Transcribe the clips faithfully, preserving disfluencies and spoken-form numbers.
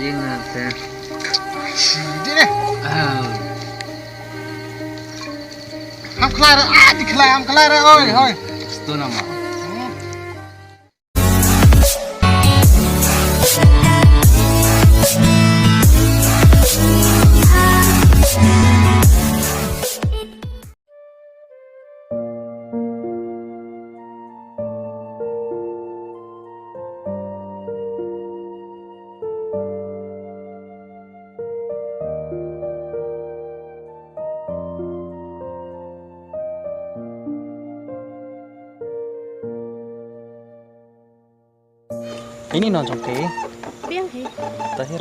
Ing na te. Shi di ne. Ah. Ham khlai ra, ah, di khlai, ham khlai ra, oi, oi. Sto nama. Ini no jong te. Biang hi. Tahir.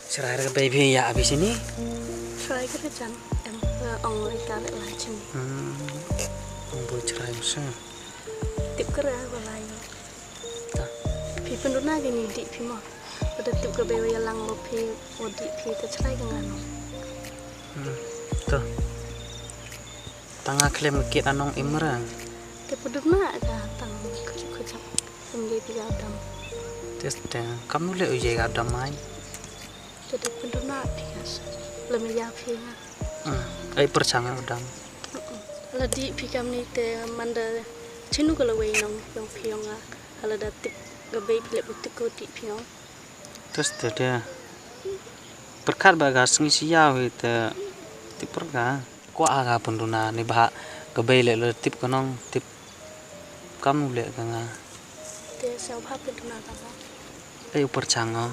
Chrai re ka bei phi ïa abi sini. Chrai ka re jan em, eh, ong lai ka le lai sini. Hmm. Ong bu chrai masa. Tip ka re ba lai. Ta. Phi pynduna kini dih phi mo. Pada tip ka bei wa ïalang wa phi wa dih phi ta chrai ka ngano. Hmm. Ta. Tang nga khlem kit anong imra. Te pudum na ka tang khujuk khujuk. Em dei phi ka dam. Tes te kam nu le u ye ka dam ai. Te te pudum na phi ka sa. Le me ya phi nga. Hmm. Ai perchang u dam. La dih phi kam ni te manda chinu ka la wei nong yong phi yong nga. Hala da tip ka bei phi le bu tip ko dih phi yong. Tes te te. Perkat ba ka sngi siaw hi te tip perka. Kwah ha ka pynduna ni ba ka bei le le tip ka nong tip kam u le ka nga. Te sa u bha pynduna ka ba. Ei u perchang o.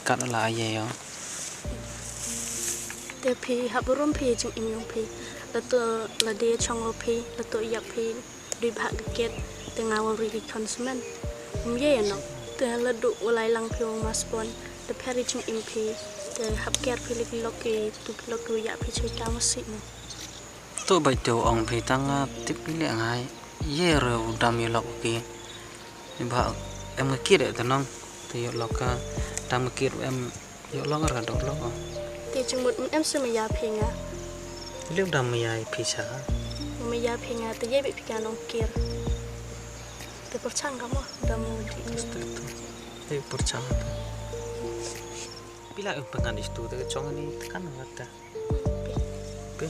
Kat la ye o. Te phi hap burom phi jingim yong phi. La to la de chong o phi la to yak phi. Dui bha ka ket te nga wa ri ki khon smen. Um ye no. Te la du wa lai lang phi wa mas pon. Te pher ri jingim phi. Te hap ker phi le ki lok ki tu ki lok ki yak phi chui ka ma sih no. To bai te ong phi tang nga tip phi le ngai. Ye re u dam ye lok ki. Ni ba em nga kit te nong. Te ye lok ka dam nga kit em ye lok ka dok lok. Te jingmut em se ma ya phi nga. Liu dam ma ya phi sa. Ma ya phi nga te ye bi phi ka nong kir. Te perchang ka mo dam di. Te perchang. Pila em pengan istu te chong ni tekan ngata. Pe.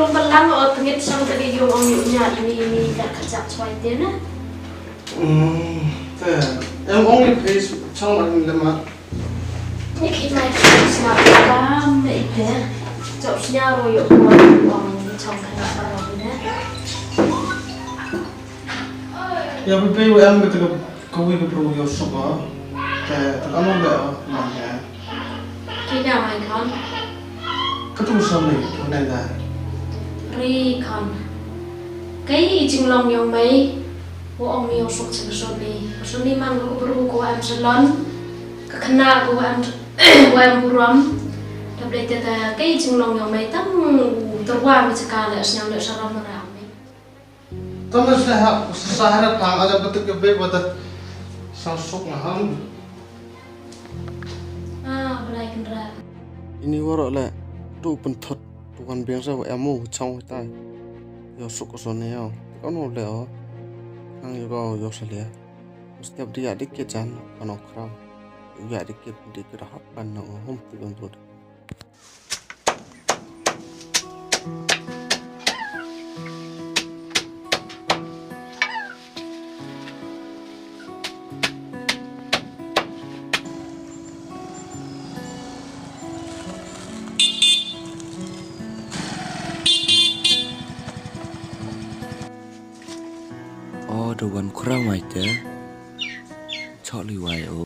Balang o tngit sang tagi yung ong yung nya ini ini ka kacak chwai te na. Hmm, te. Em ong yung page chang ang lama. Ni ki mai ki sma kam na ite. Chop snya ro yung ong yung chang kana ro na. Ya, phi phi em ka tengok kawi ka bru yo suba. Te te ano be o man ya. Ki ka mai kan. Ka tu sa mai tu nai da. Ri kan. Kai i jinglong yong mai. Wa ong mi yo suk chang soni. Soni man ko bru ko em salon. Ka khana ko em wa em buram. Tab dei te ta kai i jinglong yong mai tam. Terwa mi chaka le snyang le saram ra mai. Thomas le ha sahara pang ada betul ke be bata sang suk na ham. Ah, belai kendra. Ini waro le tu penthot tu kan biang sa wa emu chang tai. Yo suk so ne yo. Kan no le o. Nang yo go yo salia. Setiap dia dikit jan kan okraw. Ya dikit dikit hap kan no hom tu kan tu. O, da wan khraw mai te. Chok li wai o.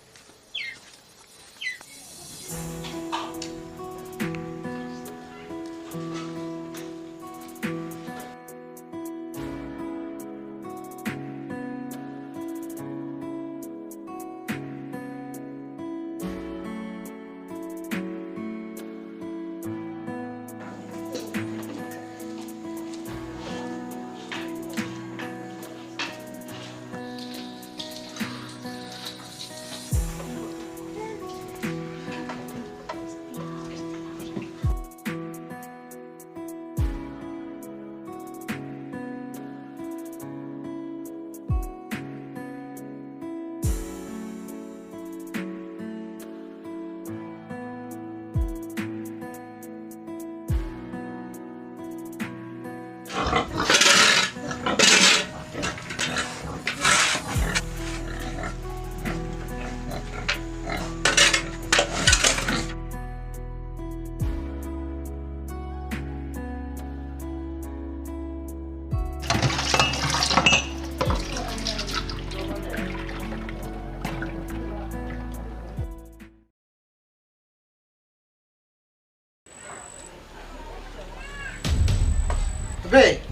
Be.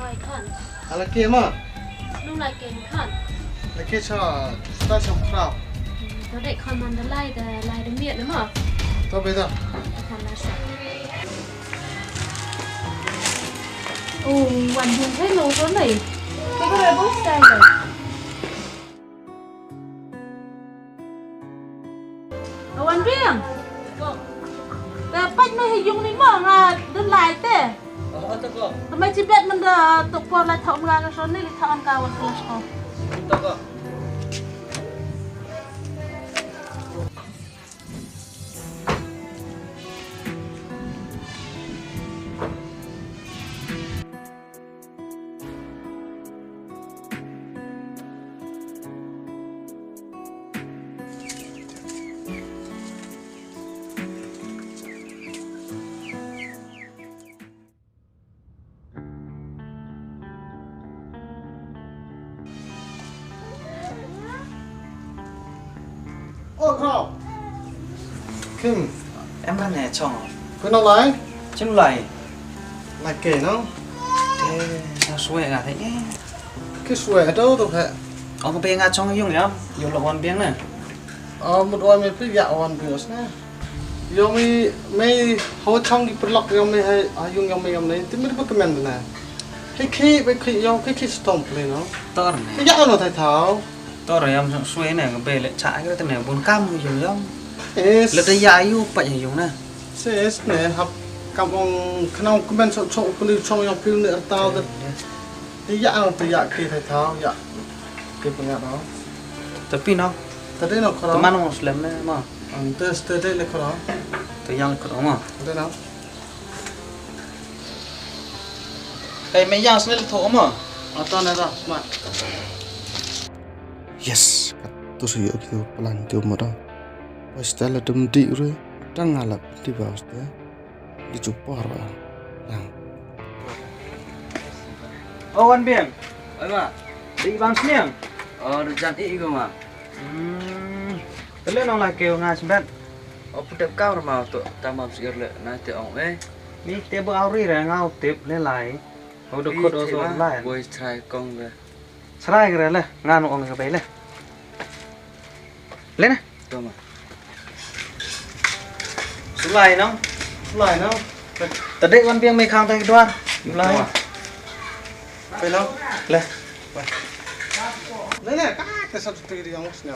Oi, khon. Ala ke ma? Nung la ke khon. La ke cha, sta cha khraw. To de khon man da lai da lai da miet na ma. To be da. Khon la sa. Oh, wan bun thai lo to lai. Ke ko bo sta da. Ka wan biang. Ka pat na hi yung ni mo nga dun lai te. Ka mai chi bet man da tok por lai thok nga ka son ni li thok an ka wan klas ko. Oh, khraw. Kim. Em ban ne chong. Khuno lai? Chin lai. Lai ke no? Te, na swe nga te. Ki swe do to he. Ong pe nga chong yung yam. Yung lo wan biang na. Mut wan me pi ya wan biang na. Yong me me ho chong ki perlok yong me hai, yung yong me yong ne. Ti me ba kemen na. Ki ki ba ki yong ki ki stom ple no. Tor ne. Ya no thai thau. Tor yam song swe ne, be le cha ka te ne bun kam yung yong. Es. Le te ya yu pa yung na. Ses ne hap kam ong khnong kmen sok sok puli chong yong pil ne tau de. Te ya no te ya ki thai thau ya. Ki pengat no. Tapi no. Tadi no khraw. Teman mo slem ne ma. Ang tes te de le khraw. Te yang khraw ma. Te no. Kai me yang sne le tho mo. Ato na da, smat. Yes, kat tu su yo ki tu plan tu mo da. Pas ta la dum di ru, tang ala di ba uste. Di chupor ba. Yang. Oh, Wan Biang. Oi ma. Di bang sniang. Oh, rujan i go ma. Hmm. Tele nong la keu nga sembet. Oh, putep kau ma tu tamam sigar le na te ong eh. Ni te bu auri re ngau tip le lai. Au da khot au so lai. Boy try kong le. Srai kre le, ngan ong ka bai le. Le na. Toma. Sulai no. Sulai no. Tadi wan piang mai khang tai duar. Sulai. Toma. Pai no. Le. Le le, ka ka sa tu di yang snya.